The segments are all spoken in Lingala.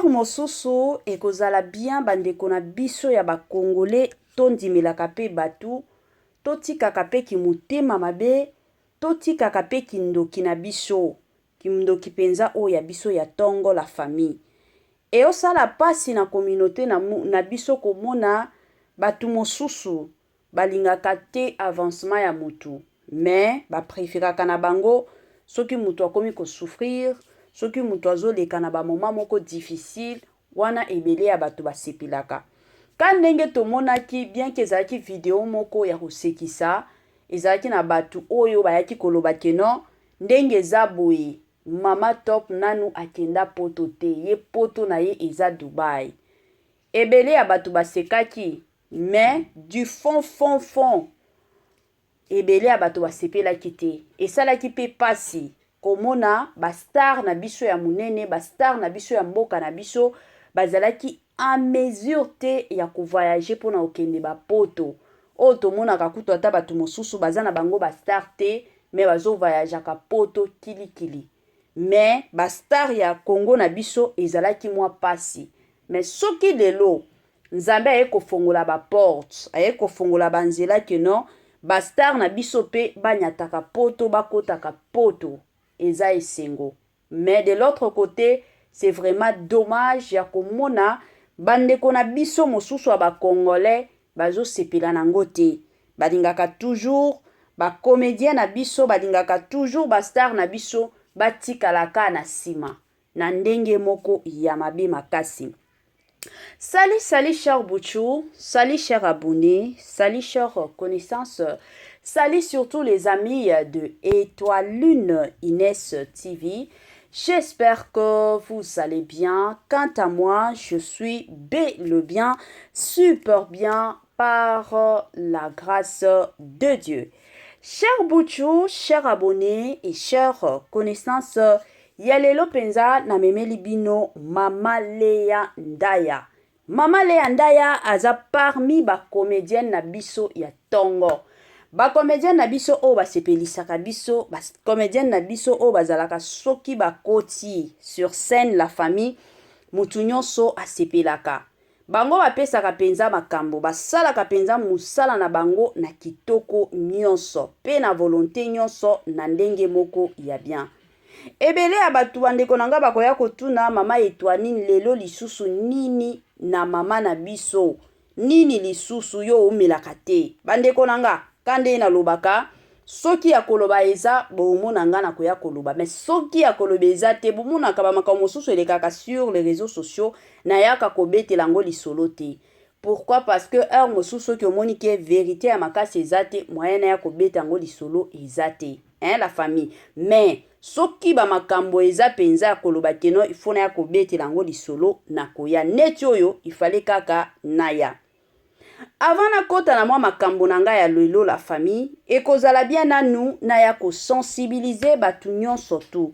Heure mosusu ekozala bien ba ndeko na biso ya ba congolais tondimelaka pe batu, totikaka pe kimotema mabe, totikaka pe kindoki na biso, kindoki penza oyo ya biso ya tongo la famille. Eosala pasi na communaute na biso komona batu mosusu balingaka te avancement ya mutu mais ba preferaka na bango soki mutu akomi ko souffrir, soki mutu azoleka na ba moment moko difficile wana ebele ya batu basepelaka. Ka ndenge tomonaki bien que ezalaki video moko ya kosekisa, ezalaki na batu oyo bayaki koloba que non ndenge eza boye mama top nanu akenda poto te ye poto na ye eza Dubai. Ebele ya batu basekaki Mais du fond fond fond ebele ya bato basepelaki te. Esalaki pe pasi komona ba stars na biso ya munene, ba stars na biso ya mboka na biso bazalaki en mesure te ya ko voyager pona kokende ba poto. Oyo tomonaka kutu ata bato mosusu baza na bango ba stars te mais bazo voyageaka poto kili kili. Mais ba stars ya Congo na biso ezalaki mwa pasi. Mais soki lelo Nzambe aye kofongola ba portes, aye kofongola ba nzela que non ba stars na biso pe banyataka poto, bakotaka poto, eza esengo. Mais de l'autre cote, c'est vraiment dommage ya komona bandeko na biso mosusu ya ba congolais bazosepela nango te. Balingaka toujours ba comediens na biso, balingaka toujours ba stars na biso batikala kaka na sima na ndenge moko ya mabe makasi. Salut, salut cher Bouchou, salut cher abonné, salut cher connaissance, salut surtout les amis de Étoile Lune Inès TV. J'espère que vous allez bien. Quant à moi, je suis bel et bien, super bien par la grâce de Dieu. Cher Bouchou, cher abonné et cher connaissance, Ya lelo penza na memeli bino mama Lea Ndaya. Mama Lea Ndaya aza parmi ba comediennes na biso ya tongo. Ba comediennes na biso oyo basepelisaka biso, ba comediennes na biso oyo bazalaka soki bakoti sur scène la famille, mutu nyonso asepelaka. Bango bapesaka penza makambo, basalaka penza musala na bango na kitoko nionso pe na volonte nionso na ndenge moko ya bien. Ebele ya batu ba ndeko na nga bakoya kotuna mama Etoinine lelo lisusu nini na mama na biso nini lisusu yo oumelaka te? Ba ndeko na nga ka ndenge nalobaka soki ya koloba eza bomona nga nakoya koloba mais soki ya koloba eza te bomonaka ba makambo mosusu elekaka sur les reseaux sociaux nayaka kobetela yango lisolo te pourquoi parce que heure mosusu soki omoni ke verite ya makasi eza te moyen naya kobeta yango lisolo eza te hein la famille mais soki ba makambo eza penza ya koloba ke non il faut naya kobetela yango lisolo nakoya neti oyo il fallait kaka naya Avant nakota na mwa makambo na nga ya lelo la famille, ekozala bien nanu naya ko sensibiliser batu nionso tout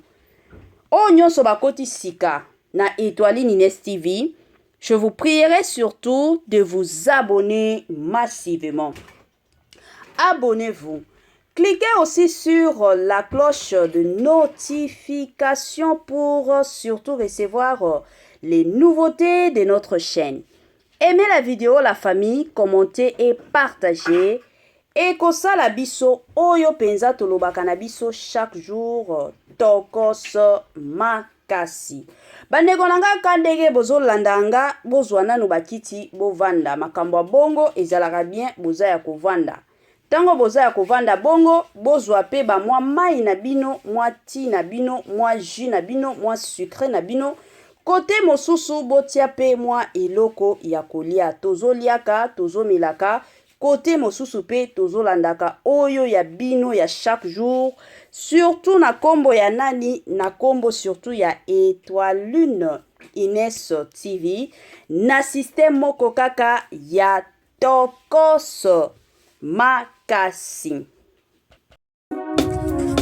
oyo nionso bakoti sika na Etoiline Ines TV, je vous prierai surtout de vous abonner massivement. Abonnez-vous. Cliquez aussi sur la cloche de notification pour surtout recevoir les nouveautés de notre chaîne. Aimez la vidéo la famille, commentez et partagez. Ekosala biso oyo penza tolobaka na biso chaque jour tokos makasi. Bandeko na nga ka ndenge bozolanda nga bozwa nanu bakiti bovanda makambo ya bongo ezalaka bien boza ya kovanda. Tango boza ya kovanda bongo, bozwa pe ba mwa mayi na bino, mwa ti na bino, mwa jus na bino, mwa sucre na bino. Cote mosusu botia pe mwa eloko ya kolia. Tozoliaka, tozomelaka, cote mosusu pe tozolandaka oyo ya bino ya chaque jour, surtout na kombo ya nani? Na kombo surtout ya Etoilune Ines TV, na système moko kaka ya Tokos makasi.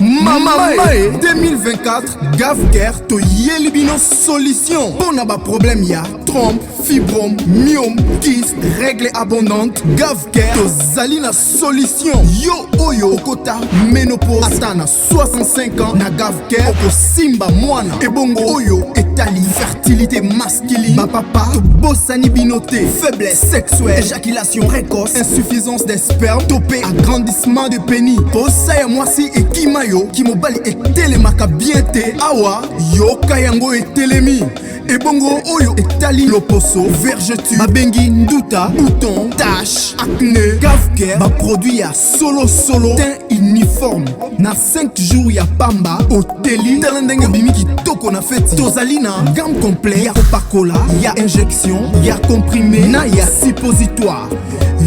Mama e 2024 Gafcare toyeli bino solution mpo na baproblème ya trompe. Fibrome, myome, kyste, règle abondante, Gavcare tozali na solution. Yo oyo okota ménopause ata na 65 ans, na Gavcare okosimba mwana. Ebongo oyo etali fertilité masculine, bapapa tobosani bino te. Faiblesse sexuelle, éjaculation précoce, insuffisance des sperme to mpe agrandissement de pénis, posa ya mwasi ekima yo, kimobali etelemaka bien te, awa yoka yango etelemi. Ebongo oyo etali loposo, vergeture babengi nduta, bouton, tache, acné, Gavcare baproduit ya solosolo, teint uniforme na 5 jours ya pamba oteli. Tala ndenge obimi kitoko na feti. Tozali na gamme complet ya kopakola, ya injection, ya comprimé na ya suppositoire.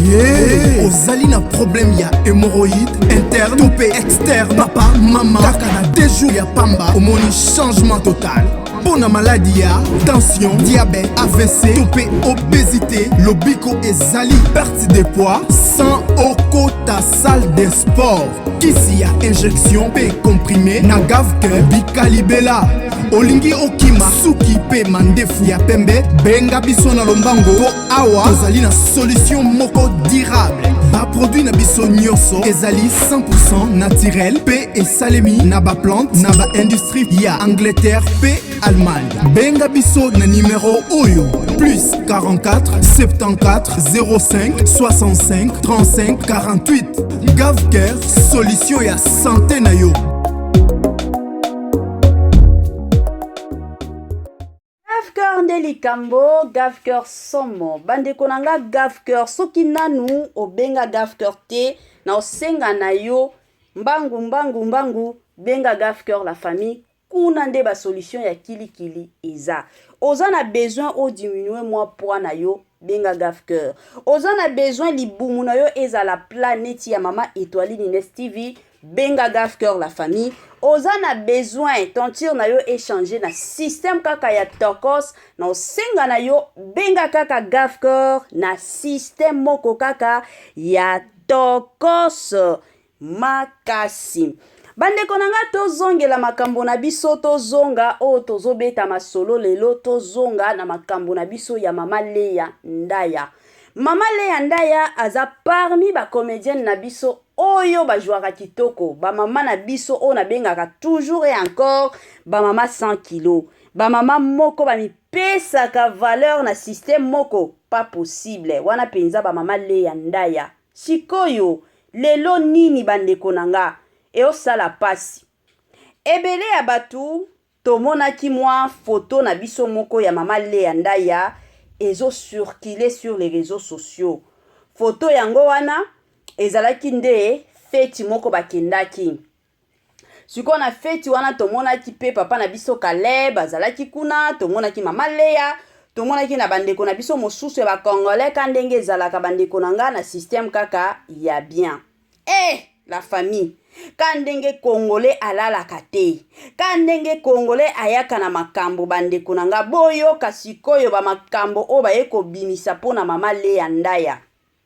Yeah. Ozali na problème ya hémorroïde interne to mpe externe, papa, mama, kaka na 2 jours ya pamba omoni changement total. Mpo na maladi ya tension, diabète, AVC to mpe obésité, lobiko ezali perte de poids sans okota salle de sport. Kisi ya injection mpe comprimé na Gavcare bikalibela. Olingi okima suki mpe mandefu ya pembe, benga biso na lombango mpo awa tozali na solution moko durable. Baproduit na biso nyonso ezali 100% naturel mpe esalemi na baplante na baindustrie ya Angleterre mpe Allemagne. Benga biso na nimero oyo: plus 44 74 05 65 35 48. Gavcare, solution ya santé na yo. Gavcare nde likambo, Gavcare somo. Bandeko na nga, Gavcare, soki nanu obenga Gavcare te, na osenga na yo mbangu mbangu mbangu, benga Gavcare, la famille. Kuna nde basolution ya kilikili eza. Oza na besoin odiminue mwa poids na yo, benga Gavcare. Oza na besoin libumu na yo ezala plat neti ya mama Etoile Ines TV, benga Gavcare, la famille. Oza na besoin teinture na yo échange na système kaka ya tokos, na osenga na yo benga kaka Gavcare na système moko kaka ya tokos makasi. Bandeko na nga, tozongela makambo na biso, tozonga oyo tozobeta masolo lelo, tozonga na makambo na biso ya mama Leya Ndaya. Mama Leya Ndaya aza parmi bacomédienne na biso oyo bajwaka kitoko, bamama na biso oyo nabengaka toujours et encore bamama 100 kilo, bamama moko bamipesaka valeur na système moko pas possible. Wana mpenza bamama Leya Ndaya. Sikoyo lelo nini, bandeko na nga, eosala pasi ebele ya bato. Tomonaki mwa foto na biso moko ya mama Leya Ndaya ezocircule sur les réseaux sociaux. Foto yango wana ezalaki nde feti moko bakendaki. Sikoyo na feti wana tomonaki mpe papa na biso Kaleb azalaki kuna, tomonaki mama Leya, tomonaki na bandeko na biso mosusu ya bacongolais, ka ndenge ezalaka, bandeko na nga, na système kaka ya bien. Eh, la famille, ka ndenge congolais alalaka te, ka ndenge congolais ayaka na makambo. Bandeko na nga, boyoka sikoyo bamakambo oyo baye kobimisa mpo na mama Leya Ndaya.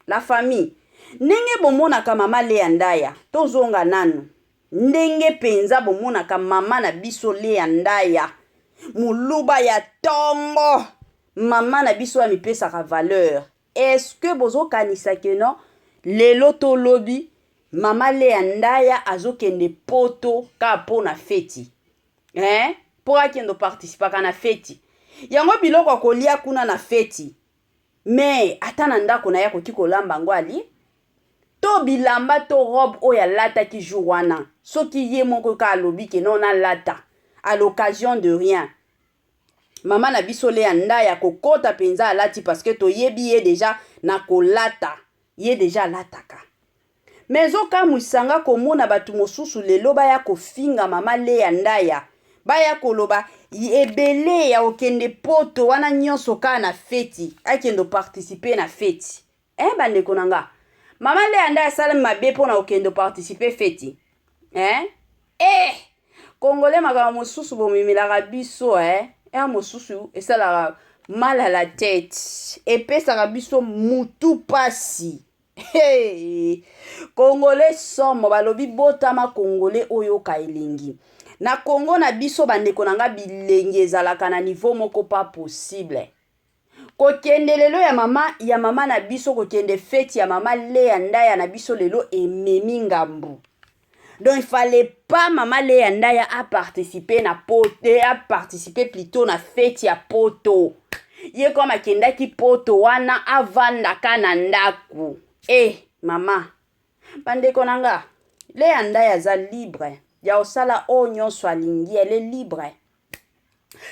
La famille, ndenge bomonaka mama Leya Ndaya, tozonga nanu ndenge mpenza bomonaka mama na biso Leya Ndaya, moluba ya ntongo, mama na biso amipesaka valeur. Est-ce bozokanisa que non, lelo tolobi mama Leya Ndaya azokende Poto kaka mpo na feti, eh? Mpo akende oparticipaka na feti yango, biloko akolia kuna na feti, me ata na ndako na ye akoki kolamba yango alie, to bilamba to robe oyo alataki jour wana, soki ye moko ka alobi que non, nalata à l'occasion de rien, mama na biso Leya Ndaya kokota mpenza alati, parce que toyebi ye déjà na kolata, ye déjà alataka. Me ezokamwisanga komona bato mosusu lelo baya kofinga mama Leya Ndaya, baya koloba ebele ya kokende Poto wana nyonso kaka na feti, akende oparticipe na feti. Eh, bandeko na nga, mama Leya Ndaya asalami mabe mpona kokende oparticipe feti, eh? Eh, congolais, makambo mosusu bomemelaka biso, eh? Ere mosusu esalaka mal à la tête, epesaka biso mutu pasi. Hey! Congolais somo. Balobi botama congolais, oyoka elengi na Kongo na biso. Bandeko na nga, bilengi ezalaka na niveau moko pas possible. Kokende lelo ya mama ya mama na biso, kokende feti ya mama Lea Ndaya na biso lelo ememi ngambu. Donc il fallait pas mama Lea Ndaya a participer na poto, a participer plutôt na feti ya poto. Ye comme akendaki poto wana avandaka na ndaku. Eh mama, bandeko na nga, Lea Ndaya aza libre ya kosala oyo nyonso alingi, elle est libre.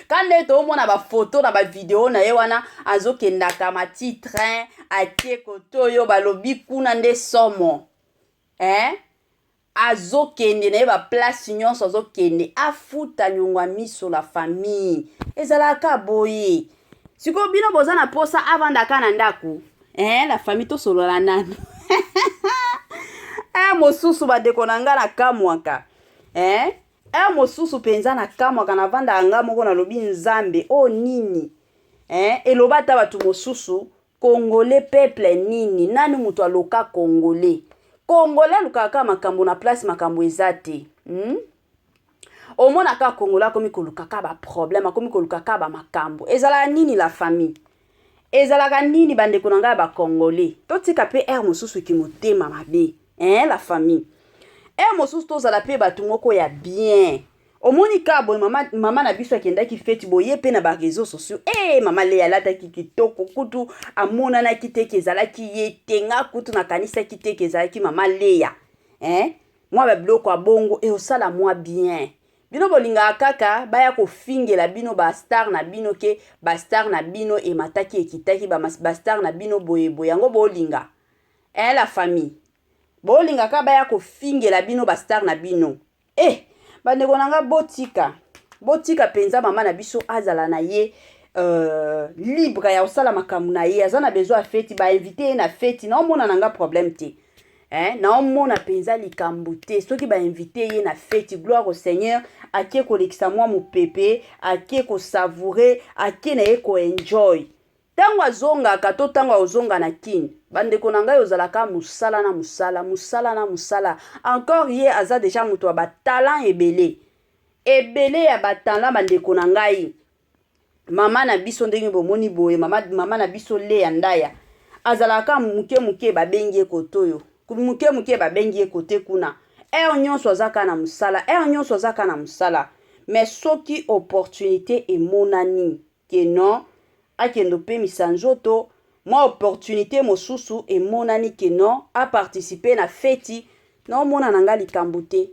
Ka nde toomona bafoto na bavideo na ye wana azokendaka mati train atie koto oyo balobi kuna nde somo eh? Azokende na ye baplace nyonso, azokende afuta nyongo ya miso. La famille, ezalaka boye. Sikoyo bino boza na posa avandaka na ndako eh? La famille, tosolola nanu eh, mosusu bandeko na nga nakamwaka eh? Heure mosusu mpenza nakamwaka, navandaka nga moko, nalobi: Nzambe oyo nini eh? Eloba ata bato mosusu, Congolais peuple nini? Nani moto aloka Congolais? Congolais alukaka kaka makambo na place makambo eza te, Omona kaka Congolais akomi koluka kaka baproblème, akomi koluka kaka bamakambo. Ezalaka nini, la famille? Ezalaka nini, bandeko na ngai ya Bacongolais? Totika mpe heure mosusu kimotema mabe, hein, la famille. Heure mosusu tozala mpe bato moko ya bien. Omoni kaka boye, mama, mama na biso akendaki feti boye mpe na baréseaux sociaux e mama Leya alataki kitoko, kutu amonanaki te ke ezalaki ye te. Nga kutu nakanisaki te ke ezalaki mama Leya, eh? Mwa babiloko ya bongo eosala mwa bien. Bino bolingaka kaka baya kofingela bino bastar na bino, ke bastar na bino emataki, ekitaki, bastar na bino boyeboye. Yango bolinga, eh, la famille, bolinga kaka baya kofingela bino bastar na bino. Eh, bandeko na nga, botika, botika mpenza mama na biso azala na ye libre ya kosala makambo na ye. Aza na besoin ya feti, bainvite ye na feti, naomona na nga problème te, eh, naomona mpenza likambo te. Soki bainvite ye na feti, gloire au Seigneur, ake kolekisa mwa mopepe, ake kosavourer, ake na ye koenjoy. Ntango azongaka to ntango azonga na Kine, bandeko na ngai, ozalaka mosala na mosala, mosala na mosala. Encore ye aza déjà moto ya batalent ebele ebele ya batalent. Bandeko na ngai, mama na biso, ndenge bomoni boye, mama, mama na biso Leya Ndaya azalaka moke moke babengi ye kote oyo, moke moke babengi ye kote kuna. Heure nyonso aza kaka na mosala, heure nyonso aza kaka na mosala. Mais soki opportunité emonani ke non, akende opemisa nzoto, mwa opportunité mosusu emonani ke non, aparticipe na feti, naomona na nga likambo te.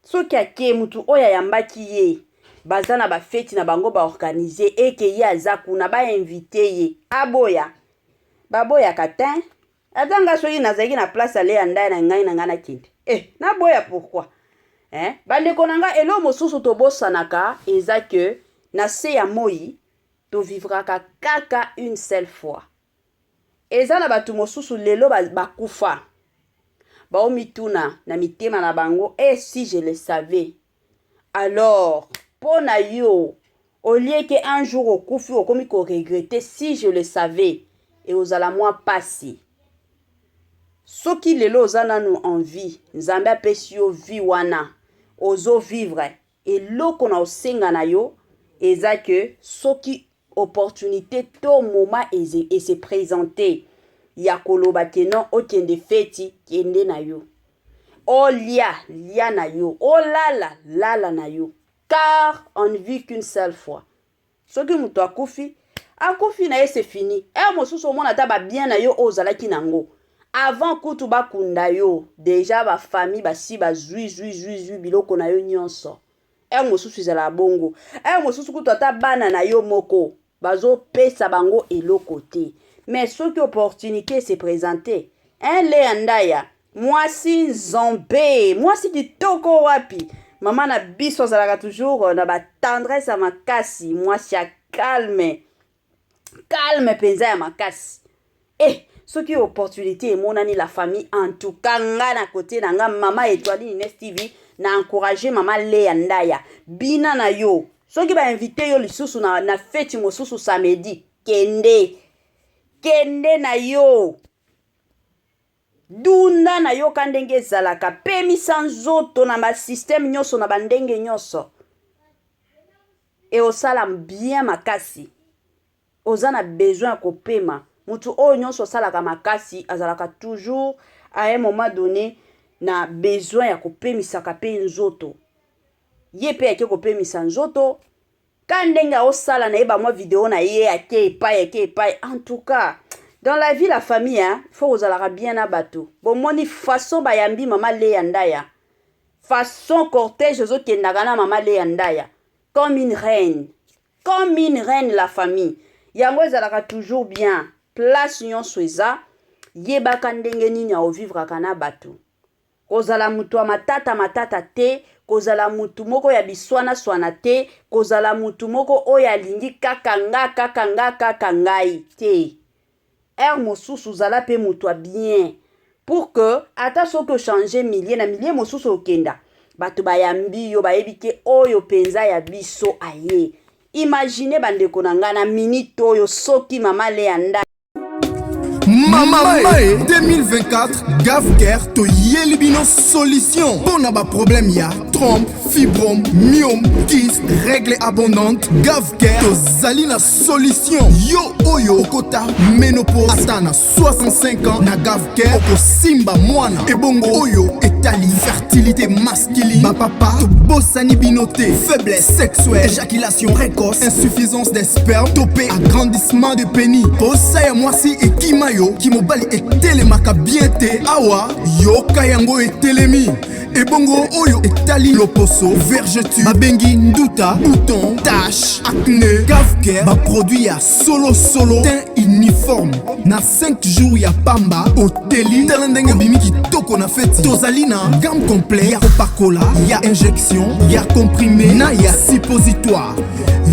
Soki ake, mutu oyo ayambaki ye, baza na bafeti na bango baorganize, eke ye aza kuna, bainvite ye, aboya? Baboyaka te. Ata nga soki nazalaki na place ya Leya Ndaya na ngai na ngai nakende, eh, naboya pourquoi, eh? Bandeko na ngai, eloko mosusu tobosanaka eza ke na se ya moi tovivraka kaka une seule fois. Eza na bato mosusu lelo bakufa, baomituna na mitema na bango: e si je le savais. Alors mpo na yo, au lieu ke un jour okufi, okomi koregretter "si je le savais", ekozala mwa pasi. Soki lelo oza nanu en vie, Nzambe apesi yo vie wana ozovivre, eloko na osenga na yo eza ke soki opportunité to moment ese présente ya koloba ke non, okende feti, kende na yo. Olia, lia na yo, olala, lala na yo, car on ne vit qu'une seule fois. Soki moto akufi, akufi na ye, c'est fini. Heure mosusu omona ata babien na yo oyo ozalaki nango avant kutu bakunda yo, déjà bafamille basi bazwi zwi zwi zwi biloko na yo nyonso. Heure mosusu ezalaka bongo. Heure mosusu kutu ata bana na yo moko bazopesa bango eloko te. Mais soki opportunité se présente, un Leya Ndaya, mwasi nzambe, mwasi kitoko wapi, mama na biso azalaka toujours na batendresse ya makasi, mwasi ya calme, calme mpenza ya makasi. Eh, soki opportunité emonani, la famille, en tout cas nga na côté na nga, mama Étoile Ines TV, na encourage mama Leya Ndaya: bina na yo. Soki bainvite yo lisusu na feti mosusu samedi, kende, kende na yo, dunda na yo ka ndenge ezalaka, pemisa nzoto na basystème nyonso, na bandenge nyonso, eosala bien makasi. Oza na besoin ya kopema. Mutu oyo nyonso asalaka makasi azalaka toujours à un moment donné na besoin ya kopemisaka pe nzoto. Ye pe ake kopemisa nzoto ka ndenge aosala na ye ba mwa video na ye ake epai ake epai. En tout cas, dans la vie la famille hein, faut kozalaka bien na bato. Bomoni façon bayambi mama Lea Ndaya, façon cortège ezokendaka na mama Lea Ndaya comme une reine. Comme une reine la famille. Yango ezalaka toujours bien. Place nyonso eza yebaka ndenge nini aovivraka na bato. Kozala moto ya matata matata te, kozala motu moko ya biswana swana te, kozala motu moko oyo alingi kaka nga kaka nga kaka ngai te. Heure mosusu zala pe mutu ya bien pour que ata soki o changer milieu na milieu mosusu okenda bato bayambi yo bayebi ke oyo penza ya biso aye. Imagine bandeko na ngai na minute oyo soki mama Lea Nda Mama Mae 2024 Gavcare toyeli bino solution mpo na baproblème ya trompe, fibrome, myome, kyste, règle abondante. Gavcare tozali na solution. Yo oyo okota ménopause ata na 65 ans na Gavcare okosimba mwana. Ebongo oyo etali fertilité masculine, bapapa tobosani bino te. Faiblesse sexuelle, éjaculation précoce, insuffisance des spermes to mpe agrandissement de pénis. Posa ya mwasi ekima yo, kimobali etelemaka bien te. Awa yoka yango etelemi. Ebongo oyo etali loposo, vergeture, babengi nduta, bouton, tache, acné, Gavcare baproduit ya solo solo, teint uniforme na 5 jours ya pamba oteli. Tala ndenge obimi kitoko na feti. Tozali na gamme complet ya kopakola, ya injection, ya comprimé na ya suppositoire.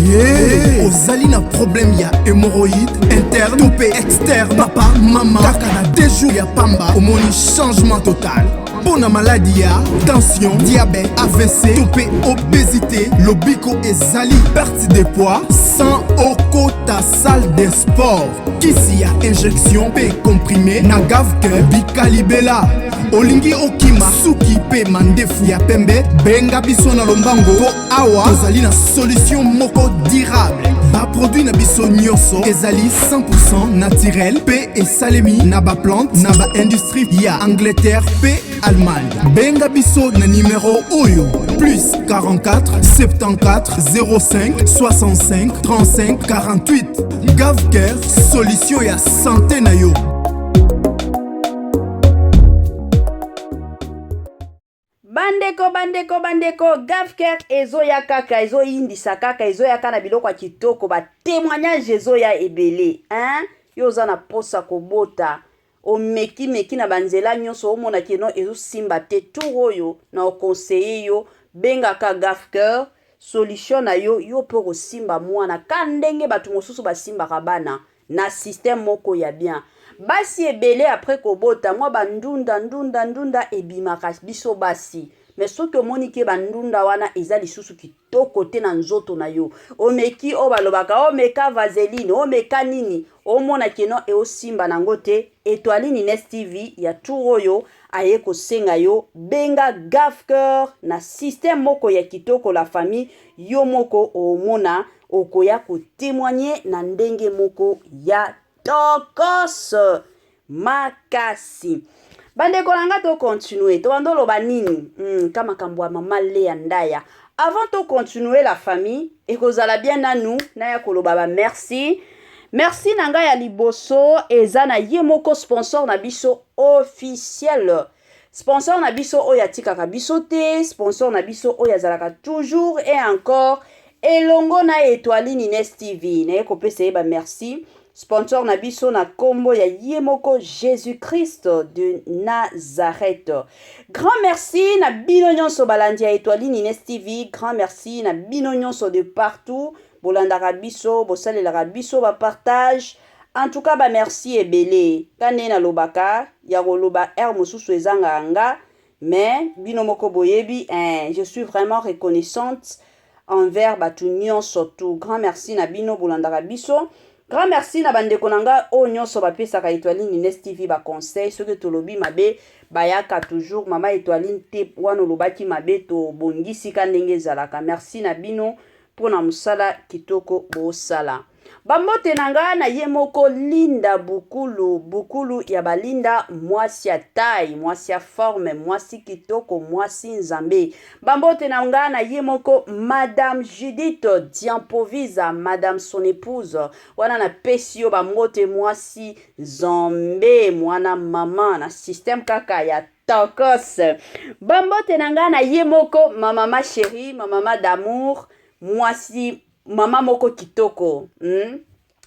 Yeah. Ozali na problème ya hémorroïde interne to mpe externe, papa mama, kaka na 2 jours ya pamba omoni changement total. Mpo na maladi ya tension, diabète, AVC to mpe obésité, lobiko ezali perte de poids sans okota salle de sport. Kisi ya injection mpe comprimé na Gavcare bikalibela. Olingi okima suki mpe mandefu ya pembe, benga biso na lombango mpo awa tozali na solution moko durable. Baproduit na biso nyonso ezali 100% naturel mpe esalemi na baplante na baindustrie ya Angleterre mpe Allemagne. Benga biso na numero oyo plus 44 74 05 65 35 48. Gavcare, solution ya santé na yo. Bandeko bandeko bandeko, Gavcare ezoya kaka, ezoyindisa kaka, ezoyaka na biloko ya kitoko, ba témoignage ezoya ebele hein? Yo oza na posa kobota, omeki meki na banzela nyonso, omona ke no ezosimba te. Tour oyo na oconseille yo, bengaka Gavcare, solution na yo, yo mpe okosimba mwana ka ndenge bato mosusu basimbaka bana na système moko ya bien. Basi ebele après kobota mwa ba ndunda ndunda ndunda ebimaka biso basi, mais soki omoni ke ba ndunda wana eza lisusu kitoko te na nzoto na yo, omeki oyo balobaka omeka vaseline, omeka nini, omona ke no eosimba nango te. Etoile Ines TV ya tour oyo aye kosenga yo benga Gavcare na système moko ya kitoko la famille, yo moko omona okoya ko témoigner na ndenge moko ya tokos makasi. Bandeko na nga, to continuer, tobanda oloba nini ka makambo ya mama Lea Ndaya. Avant to continuer la famille, ekozala bien nanu naya koloba ba merci. Merci na ngai ya liboso eza na ye moko sponsor na biso officiel, sponsor na biso oyo atikaka biso te, sponsor na biso oyo azalaka toujours et encore elongo na Etoile Ines TV. Naye kopesa ye ba merci, sponsor na biso na kombo ya ye moko Jésus-Christ de Nazareth. Grand merci na bino nyonso balandi ya Etoile Ines TV, grand merci na bino nyonso de partout bolandaka biso, bosalelaka biso ba partage. En tout cas ba merci ebele. Ka nde nalobaka ya koloba heure mosusu ezangaka nga, mais bino moko boyebi eh, je suis vraiment reconnaissante envers bato nyonso tout. Grand merci na bino bolandaka biso. Grand merci na bandeko na nga oyo nyonso bapesaka Etoile Ines TV ba conseil. Soki tolobi mabe bayaka toujours mama Etoile te wana olobaki mabe, tobongisi ka ndenge ezalaka. Merci na bino. mpo na mosala kitoko bosala. Bambote na nga na ye moko Linda Bukulu, Bukulu ya ba Linda, mwasi ya taille, mwasi ya forme, mwasi kitoko, mwasi nzambe. Bambote na nga na ye moko Madame Judith Diampovisa, Madame son épouse. Wana na pesi yo bambote mwasi nzambe, mwana mama na système kaka ya tokos. Bambote na nga na ye moko ma mama chérie, ma mama d'amour, mwasi mama moko kitoko,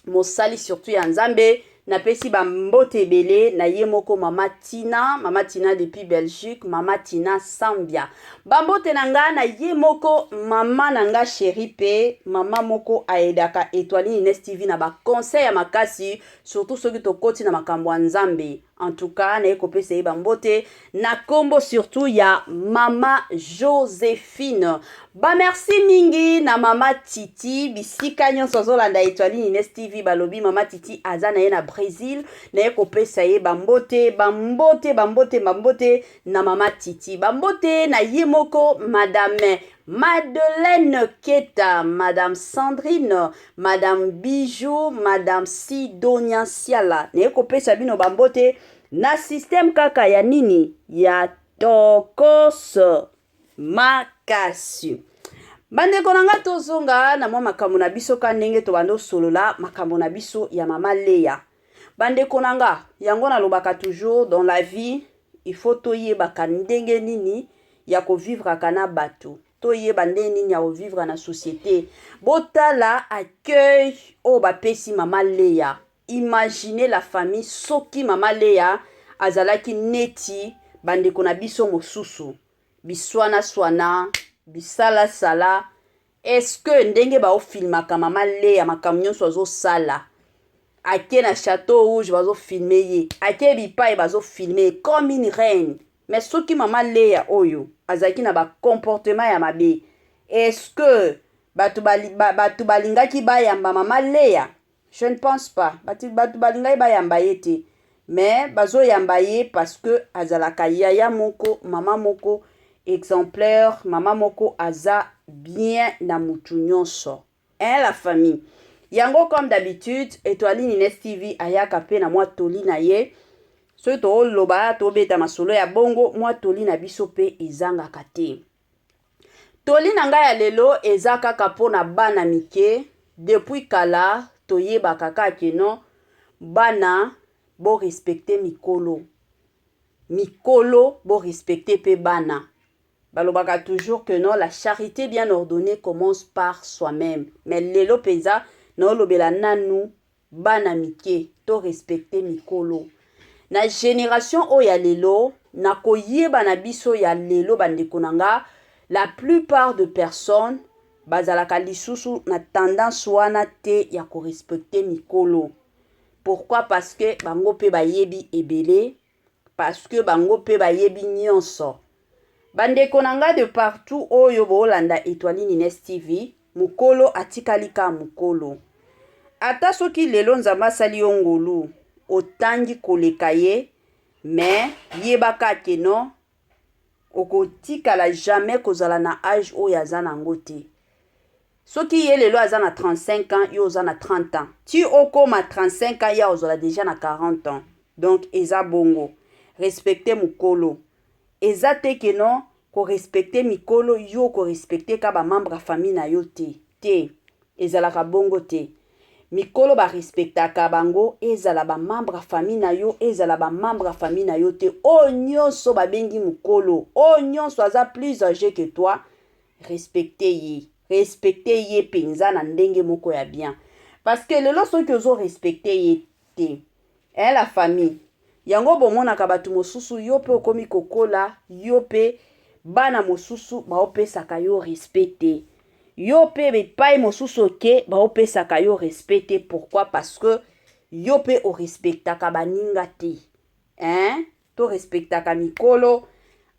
Mosali surtout ya Nzambe. Napesi bambote ebele na ye moko mama Tina, mama Tina depuis Belgique, mama Tina Sambia. Bambote na nga na ye moko mama na nga chérie pe mama moko aedaka Etoile Ines TV na ba conseil ya makasi, surtout soki tokoti na makambo ya Nzambe. En tout cas, naye kopesa ye bambote na kombo surtout ya mama Joséphine. Ba merci mingi na mama Titi bisika nyonso azolanda Etoile Ines TV. Balobi mama Titi aza na ye na Brésil, naye kopesa ye bambote, bambote, bambote, bambote na mama Titi. Bambote na ye moko madame Madeleine Keta, madame Sandrine, madame Bijou, madame Sidonia Siala. Naye kopesa bino bambote na système kaka ya nini ya tokos makasi. Bandeko na nga, tozonga na mwa makambo na biso ka ndenge tobanda osolola makambo na biso ya mama Leya. Bandeko na nga, yango nalobaka toujours, dans la vie il faut toyebaka ndenge nini ya kovivraka na bato, toyeba ndenge nini ya kovivre na société. Botala accueil oyo bapesi mama Leya. Imaginez la famille, soki mama Leya azalaki neti bandeko na biso mosusu, biswana-swana, bisalasala, est-ce que ndenge baofilmaka mama Leya, makambo nyonso azosala, ake na Château Rouge bazofilme ye, ake bipai bazofilme ye comme une reine, mais soki mama Leya oyo azalaki na bacomportement ya mabe, est-ce que bato balingaki bayamba mama Leya? Je ne pense pas. Bato balingaki bayamba ye te, mais bazoyamba ye parce que azalaka yaya moko, mama moko exemplaire, mama moko aza bien na mutu nyonso, hein, la famille. Yango, comme d'habitude, Etoile Ines TV ayaka mpe na mwa toli na ye. Soki tooloba, tobeta masolo ya bongo, mwa toli na biso mpe ezangaka te. Toli na ngai ya lelo eza kaka mpona bana mike. Depuis kala toyebaka kaka que non, bana borespecte mikolo, mikolo borespecte mpe bana. Balobaka toujours que non, la charité bien ordonnée commence par soi-même. Mais lelo mpenza naolobela nanu bana mike, to respecte mikolo. Na génération oyo ya lelo, na koyeba na biso ya lelo, bandeko na nga, la plupart de personnes bazalaka lisusu na tendance wana te ya korespecte mikolo. Pourquoi? Parce que bango mpe bayebi ebele, parce que bango mpe bayebi nyonso. Bandeko na nga de partout oyo boolanda Etoile Ines TV, mokolo atikali ka mokolo. Ata soki lelo Nzambe asali yo ngolu, otangi koleka ye, mais yebaka que non, okotikala jamais kozala na age oyo aza nango te. Soki ye lelo aza na 35 ans, yo oza na 30 ans, ti okóma 35 ans, ye ozala déjà na 40 ans. Donc eza bongo, respecte mokolo. Eza te que non, korespecte mikolo, yo korespecte ka bamembre ya famille na yo te. Te, ezalaka bongo te. Mikolo barespectaka bango, ezala bamembre ya famille na yo, ezala bamembre ya famille na yo te. Oyo nyonso babengi mokolo, oyo nyonso aza plus âgé que toi, respecte ye, respecte ye mpenza na ndenge moko ya bien. Parce que lelo soki ozorespecte ye te, la famille, yango bomonaka bato mosusu, yo mpe okomi kokola, yo mpe bana mosusu baopesaka yo respect te, yo mpe epai mosusu oke baopesaka yo respect te. Pourquoi? Parce que yo mpe orespectaka baninga te, hein? Torespectaka mikolo.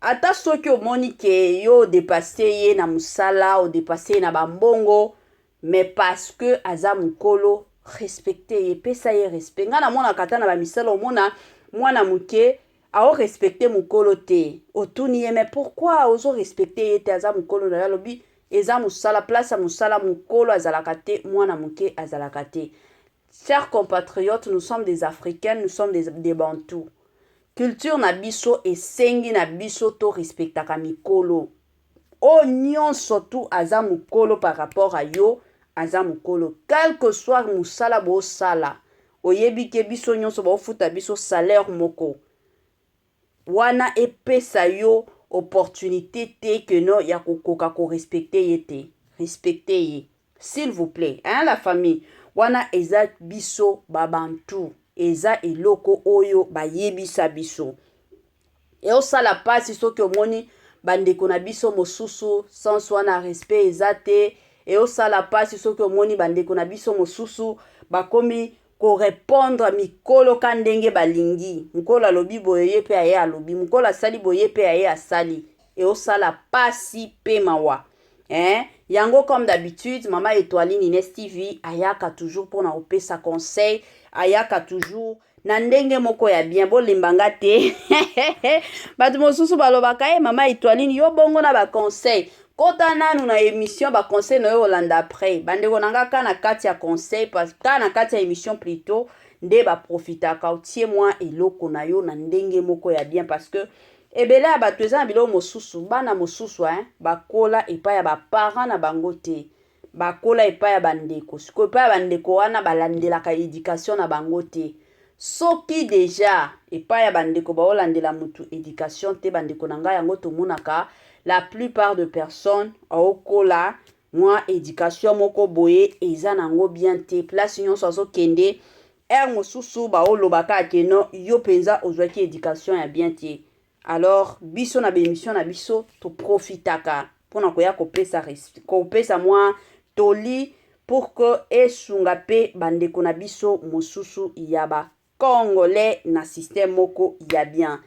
Ata soki omoni que yo odépasse ye na mosala, odépasse ye na bambongo, mais parce que aza mokolo, respecte ye, pesa ye respect. Ngai namonaka ata na bamisala, omona mwana moke aorespecte mokolo te. Otuni ye: "Mais pourquoi ozorespecte ye te? Aza mokolo na yo." Alobi: Eza mosala, place ya mosala, mokolo azalaka te, mwana moke azalaka te. Chers compatriotes, nous sommes des Africains, nous sommes des Bantous. Culture na biso esengi na biso to respectaka mikolo. Oyo nyonso tu aza mokolo par rapport à yo, aza mokolo. Quel que soit mosala bosala, oyebi ke biso nyonso baofuta biso salaire moko. Wana epesa yo opportunité te que no ya kokoka korespecter ye te. Respecte ye, s'il vous plaît, hein, la famille. Wana eza biso babantu, eza eloko oyo bayebisa biso. Eosala mpasi soki omoni bandeko na biso mosusu sens wana respect eza te. Eosala mpasi soki omoni bandeko na biso mosusu bakomi korépondre mikolo ka ndenge balingi. Mokolo alobi boye, ye mpe aye alobi. Mokolo asali boye, ye mpe aye asali. Eosala pasi mpe mawa, eh? Yango, comme d'habitude, Mama Etoiline Ines TV ayaka toujours mpona kopesa conseil, ayaka toujours na ndenge moko ya bien. Bolembanga te. Bato mosusu balobaka: "E Mama Etoiline, yo bongo na baconseil?" Kota nanu na émission, baconseil na yo olanda après. Bandeko na nga, ka na kati ya conseil, ka na kati ya émission plutôt, nde baprofitaka otie mwa eloko na yo na ndenge moko ya bien, parce que ebele ya bato eza na biloko mosusu. Bana mosusu, hein, bakola epai ya baparent na bango te, bakola epai ya bandeko. Sikoyo epai ya bandeko wana, balandelaka éducation na bango te. Soki déjà epai ya bandeko baolandela motu éducation te, bandeko na ngai, yango tomonaka la plupart de personnes aokola mwa éducation moko boye eza nango bien te. Place nyonso azokende, heure mosusu baolobaka ke no, yo mpenza ozwaki éducation ya bien te. Alors biso na baémission na biso, toprofitaka mpona koya kopesa mwa toli pour que esunga mpe bandeko na biso mosusu ya bacongolais na système moko ya bien.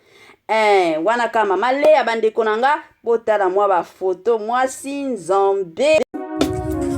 Wana kaka Mama Leya. Bandeko na nga, botala mwa bafoto, mwasi Nzambe.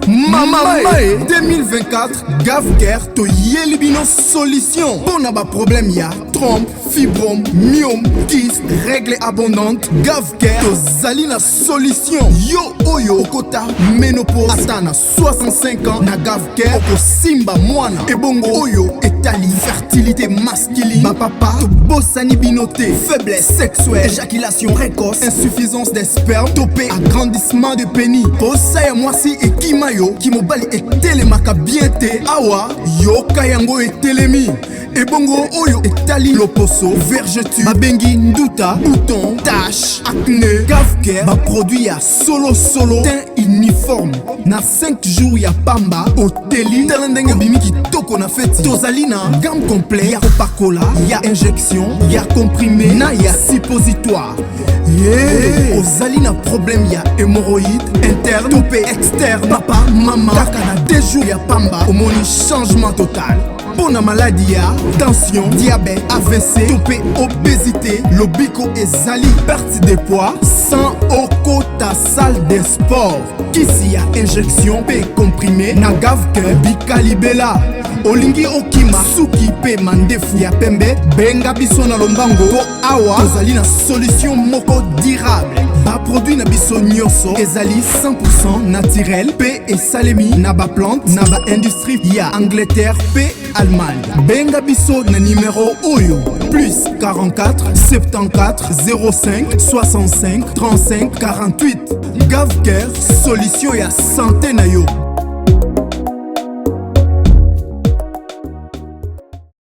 Mama Mae 2024, Gavcare toyeli bino solution mpo na baproblème ya trompe, fibrome, myome, kyste, règle abondante. Gavcare tozali na solution. Yo oyo okota ménopause ata na 65 ans, na Gavcare okosimba mwana. Ebongo oyo etali fertilité masculine, bapapa tobosani bino te. Faiblesse sexuelle, éjaculation précoce, insuffisance des sperme to mpe agrandissement de pénis, posa ya mwasi ekima yo, kimobali etelemaka bien te, awa yoka yango etelemi. Ebongo oyo etali loposo, vergeture babengi nduta, bouton, tache, acné, Gavcare baproduit ya solosolo, teint uniforme. Na 5 jours ya pamba oteli, tala ndenge obimi kitoko na feti. Tozali na gamme complet ya kopakola, ya injection, ya comprimé na ya suppositoire. Yeah. Ozali na problème ya hémorroïde interne to mpe externe, papa, mama, kaka na 2 jours ya pamba omoni changement total. Mpo na maladi ya tension, diabète, AVC to mpe obésité, lobiko ezali. Perte de poids sans okota salle de sport, kisi ya injection mpe comprimé na Gavcare bikalibela. Olingi okima suki mpe mandefu ya pembe, benga biso na lombango, mpo awa tozali na solution moko durable. Baproduit na biso nyonso ezali 100 naturel mpe esalemi na baplante na baindustrie ya Angleterre mpe Allemagne. Benga biso na nimero oyo: plus 44 74 05 65 35 48. Gavcare, solution ya santé na yo.